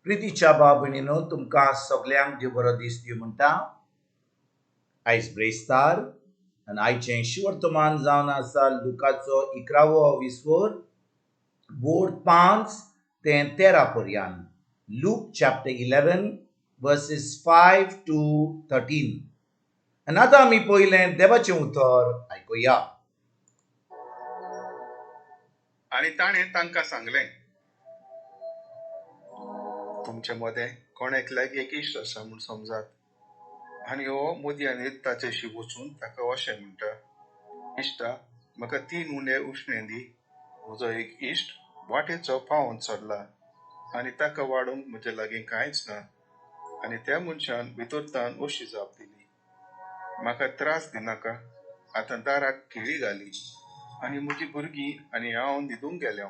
प्रितीच्या भाव भयणीनो, तुमकां सगल्यांक देव बरो दीस दिवं म्हणटा. आयज ब्रेस्तार आनी आयचें शिवर्तमान जावन आसा लुकाचो 11वो विस्वोर बोर्ड 5 ते 13 पर्यंत. Luke chapter 11 verses 5 to 13. आनी आतां आमी पयलें देवाचें उतर आयकुया. आनी ताणें तांकां सांगलें, तुमचे मदें कोण एकल्याक एक इश्ट आसा म्हूण समजात, आनी हो मुदयानीत ताचेशी वचून ताका अशें म्हणटा, इश्टा म्हाका 3 उंडे उश्णे दी, म्हजो एक इश्ट वाटेचो पावोन चल्ला आनी ताका वाडूंक म्हजे लागीं कांयच ना. आनी त्या मनशान भितरतान अशी जाप दिली, म्हाका त्रास दिनाका, आतां दाराक खिळी घाली आनी म्हजी भुरगीं आनी हांव न्हिदूंक गेल्या,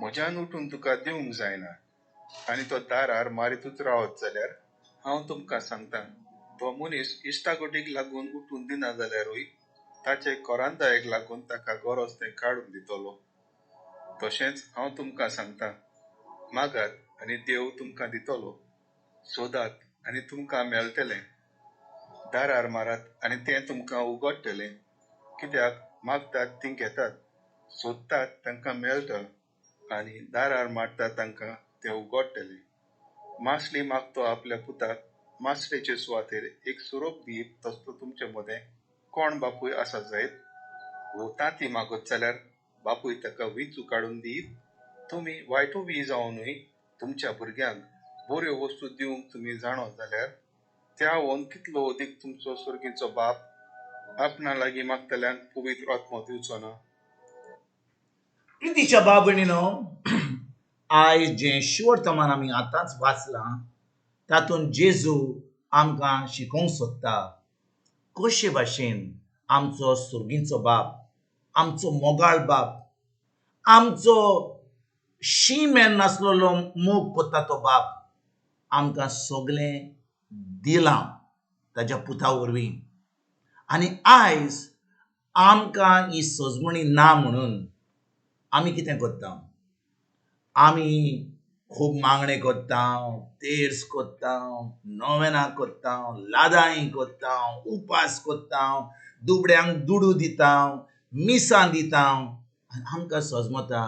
म्हज्यान उठून तुका दिवंक जायना. आनी तो दारार मारितूच रावत जाल्यार हांव तुमकां सांगता, तो मनीस इश्टागोटीक लागून उठून दिना जाल्यारूय ताचे कोरांदायेक लागून ताका गरज तें काडून दितलो. तशेंच हांव तुमकां सांगता, मागात आनी देव तुमकां दितलो, सोदात आनी तुमकां मेळटलें, दारार मारात आनी तें तुमकां उगडटलें. कित्याक मागतात तीं घेतात, सोदतात तांकां मेळटा आनी दारार मारतात तांकां तें उगडटलें. मासली मागतो आपल्या पुताक मासलेचे सुवातेर एक सोरोप दीत तसलो तुमचे मदें कोण बापूय आसा जायत? वो तांती मागत जाल्यार बापूय ताका विंचू काडून दीत? तुमी वायटू बी जावनूय तुमच्या भुरग्यांक बऱ्यो वस्तू दिवंक तुमी जाणो जाल्यार त्यावन कितलो अदीक तुमचो सर्गीचो बाप आपणा लागीं मागतल्यांक पवित्र आत्मो दिवचो ना? प्रितीच्या भाव भयणीनो, आयज जें शिवर्तमान आमी आतांच वाचलां तातूंत जेजू आमकां शिकोवंक सोदता कशे भाशेन आमचो सर्गीचो बाप, आमचो मोगाळ बाप, आमचो शीमेर नासलेलो मोग करता तो बाप आमकां सगलें दिलां ताज्या पुता वरवीं. आनी आयज आमकां ही सजमणी ना म्हणून आमी कितें करता? आमी खूब मागणें करता, तेर्स करता, नोवेनां करता, लादाई करता, उपास करता, दुबड्यांक दुडू दिता, मिसां दिता. आनी आमकां सजमता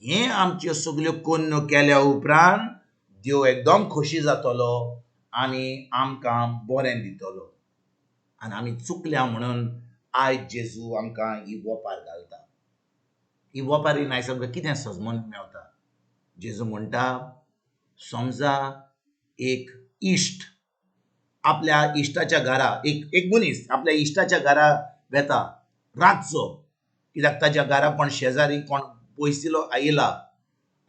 हें आमच्यो सगल्यो कोन्न्यो केल्या उपरांत देव एकदम खोशी जातलो आनी आमकां बरें दितलो. आनी आमी चुकल्या म्हणून आयज जेजू आमकां ही वोपार घालता. ही वोपारीन आयज आमकां कितें सजमन मेवता? जेजू म्हणटा, समजा एक इश्ट आपल्या इश्टाच्या घरा, एक मनीस आपल्या इश्टाच्या घरा वेता रातचो, कित्याक ताज्या घरा कोण शेजारी कोण पयसिलो आयला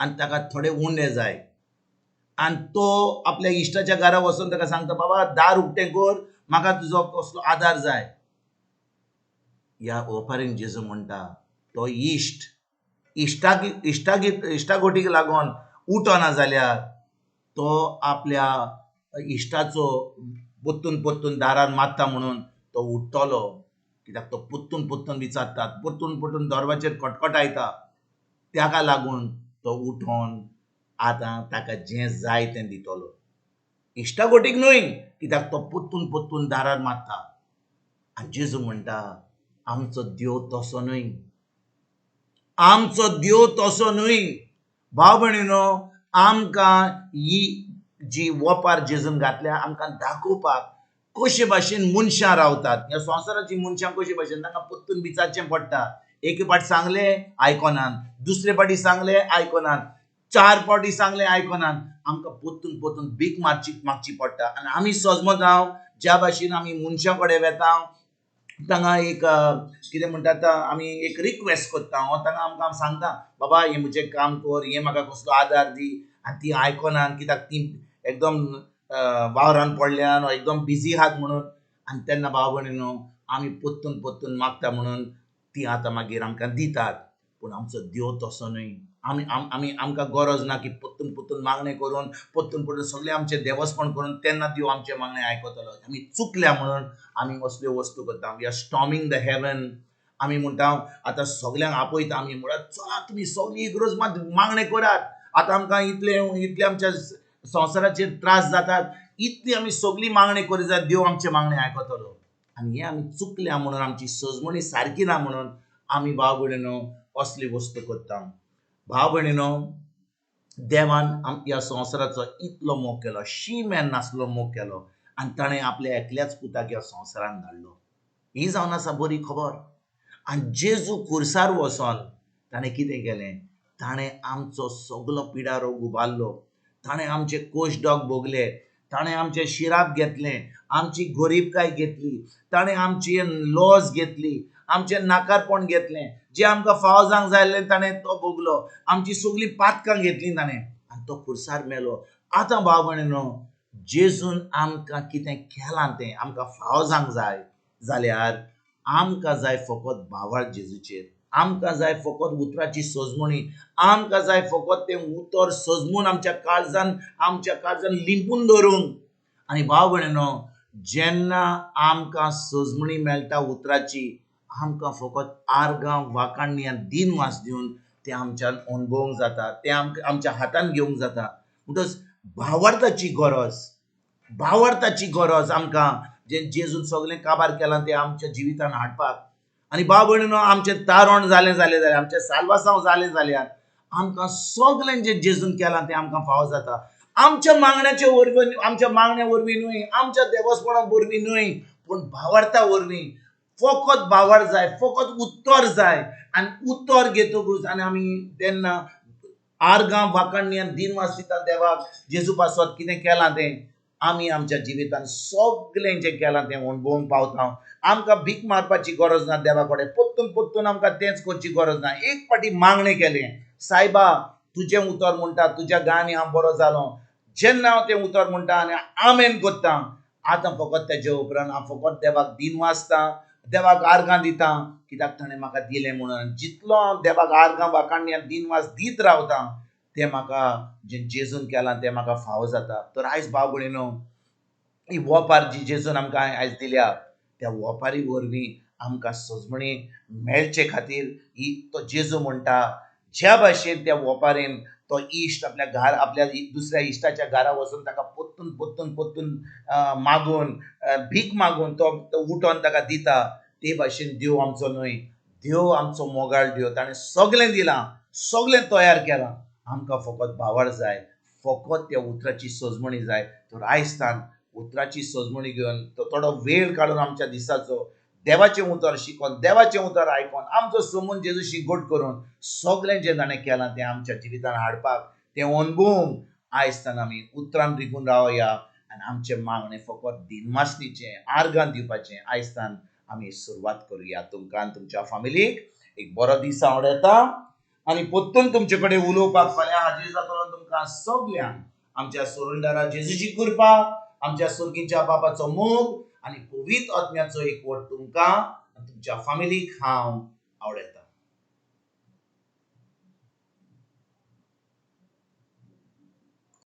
आनी ताका थोडे उंडे जाय. आनी तो आपल्या इश्टाच्या घरा वचून ताका सांगता, बाबा दार उक्तें कर, म्हाका तुजो कसलो आदार जाय. ह्या ओपारीन जेजू म्हणटा, तो इश्ट इश्टागोटीक लागून उठना जाल्यार तो आपल्या इश्टाचो परतून परतून दारार मारता म्हणून तो उठ्ठलो. कित्याक तो परतून परतून विचारतात, परतून परतून दरवाजेर कटकटायता, ताका लागून तो उठोन आतां ताका जें जाय तें दितलो. इश्टागोटीक न्हय, कित्याक तो परतून परतून दारार मारता. आनी जेजू म्हणटा, आमचो देव तसो न्हय, आमचो देव तसो न्हय. भाव भयणीनो, आमकां ही जी वोपार जेजून घातल्या आमकां दाखोवपाक कशे भाशेन मनशां रावतात, ह्या संवसाराची मनशां कशे भाशेन तांकां परतून विचारचें पडटा. एके फावट सांगलें आयकोनान, दुसरे फावटी सांगलें आयकोनान, 4 फावटी सांगलें आयकोनान, आमकां परतून परतून भीक मागची पडटा. आनी आमी सजमता ज्या भाशेन आमी मनशां कडेन वेता तांगा एक कितें म्हणटात, आमी एक रिक्वेस्ट करता, तांगा आमकां सांगता, बाबा हें म्हजें काम कर, हें म्हाका कसलो आदार दी. आनी ती आयकोनान, कित्याक ती एकदम वावरान पडल्यान एकदम बिजी आहात म्हणून. आनी तेन्ना भाव भयणीनो, आमी परतून परतून मागता म्हणून ती आतां मागीर आमकां दितात. पूण आमचो देव तसो न्हय. आमी आमी आमकां गरज ना की परतून परतून मागणें करून परतून परतून सगळें आमचें देवस्पण करून तेन्ना देव आमचें मागणें आयकतलो. आमी चुकल्या म्हणून आमी असल्यो वस्तू करता. We are storming the heaven. आमी म्हणटा आतां सगल्यांक आपयता आमी, म्हणटा चला तुमी सगळीं इगर्ज मागणें करात, आतां आमकां इतलें इतलें आमच्या संवसाराचेर त्रास जातात, इतली आमी सगळी मागणी करी जाल्यार देव आमचे मागणे आयकतलो. आनी हें आमी चुकल्या म्हणून, आमची सजमणी सारकी ना म्हणून आमी भाव भयणीनो असली वस्तू करता. भाव भयणीनो, देवान ह्या संवसाराचो इतलो मोग केलो, शीमेर नासलो मोग केलो आनी ताणें आपल्या एकल्याच पुताक ह्या संवसारान धाडलो. ही जावन आसा बरी खबर. आनी जेजू खुर्सार वचोन ताणें कितें केलें, ताणें आमचो सगलो पिडा रोग उबारलो, ताणें आमचे कोश डोक भोगले, ताणें आमचें शिराप घेतलें, आमची गरिबकाय घेतली, ताणें आमची लॉज घेतली, आमचें नाकारपण घेतलें, जें आमकां फावो जावंक जाय आसलें ताणें तो भोगलो, आमची सगळीं पातकां घेतलीं ताणें आनी तो खुर्सार मेलो. आतां भाव भयणीनो, जेजून आमकां कितें केलां तें आमकां फावो जावंक जाय जाल्यार आमकां जाय फकत भावार्थ जेजूचेर, आमकां जाय फकत उतराची सजमणी, आमकां जाय फकत तें उतर सजमून आमच्या काळजान, आमच्या काळजान लिंपून दवरूंक. आनी भाव भयणीनो, जेन्ना आमकां सजमणी मेळटा उतराची, आमकां फकत आर्गां वाखाणणी आनी दिनवास दिवन तें आमच्यान अणभवूंक जाता, तें आमकां आमच्या हातान घेवंक जाता. म्हणटच भावार्थाची गरज, भावार्थाची गरज आमकां जें जेजून सगळें काबार केलां तें आमच्या जिवितान हाडपाक. आनी भाव भयणीनो, आमचें तारण जालें जालें जाल्यार, आमचें साल्वासांव जालें जाल्यार आमकां सगळें जें जेजून केलां तें आमकां फावो जाता. आमच्या मागण्याचे वरवीं, आमच्या मागण्या वरवीं न्हय, आमच्या देवस्पणा वरवीं न्हय, पूण भावार्था वरवीं. फकत भावार्थ जाय, फकत उत्तर जाय. आनी उत्तर घेतकूच आनी आमी तेन्ना आर्गां वाखाणणी आनी दिनवास दिता देवाक, जेजू पासत कितें केलां तें आमी आमच्या जिवितान सगळें जें केलां तें अणभवूंक पावता. आमकां भीक मारपाची गरज ना देवा कडेन, परतून परतून आमकां तेंच करची गरज ना. एक फावटी मागणें केलें, सायबा तुजें उतर म्हणटा, तुज्या गांनी हांव बरो जालो, जेन्ना हांव तें उतर म्हणटा आनी आमेन करता, आतां फकत तेजे उपरांत हांव फकत देवाक दिनवासता, देवाक आर्गां दिता, कित्याक ताणें म्हाका दिलें म्हणून. जितलो हांव देवाक आर्गां वाखाणणी आनी दिनवास दीत रावता तें म्हाका जें जेजून केलां तें म्हाका फावो जाता. तर आयज भाव भयणीनो, ही वोपार जी जेजून आमकां आयज दिल्या त्या वोपारी वरवीं आमकां सजमणी मेळचे खातीर ही तो जेजू म्हणटा, ज्या भाशेन त्या वोपारेन तो इश्ट आपल्या घरा, आपल्या दुसऱ्या इश्टाच्या घरा वचून ताका परतून परतून परतून मागून, भीक मागून तो उठोन ताका दिता, ते भाशेन देव आमचो न्हय, देव आमचो मोगाळ देव, ताणें सगळें दिलां, सगळें तयार केलां. आमकां फकत भावार्थ जाय, फकत त्या उतराची सजमणी जाय. तर आयज उतराची सजमणी घेवन तो थोडो वेळ काडून आमच्या दिसाचो देवाचें उतर शिकोन, देवाचें उतर आयकोन, आमचो समून जेजूशी गोट करून सगळें जें ताणें केलां तें आमच्या जिवितान हाडपाक, तें अणभवूंक आयज आमी उतरान रिगून रावया आनी आमचें मागणें फकत दिनवासणीचें, आर्गां दिवपाचें आयज आमी सुरवात करुया. तुमकां आनी तुमच्या फामिलीक एक बरो दीस आवडटा आनी परतून तुमचे कडेन उलोवपाक फाल्यां हाजीर जातलो. तुमकां सगल्यांक आमच्या सोरंडारा जेजूची कृपा, आमच्या सुर्गीच्या बापाचो मोग आनी पवित्र आत्म्याचो एकवट तुमकां आनी तुमच्या फामिलीक हांव आवडटा.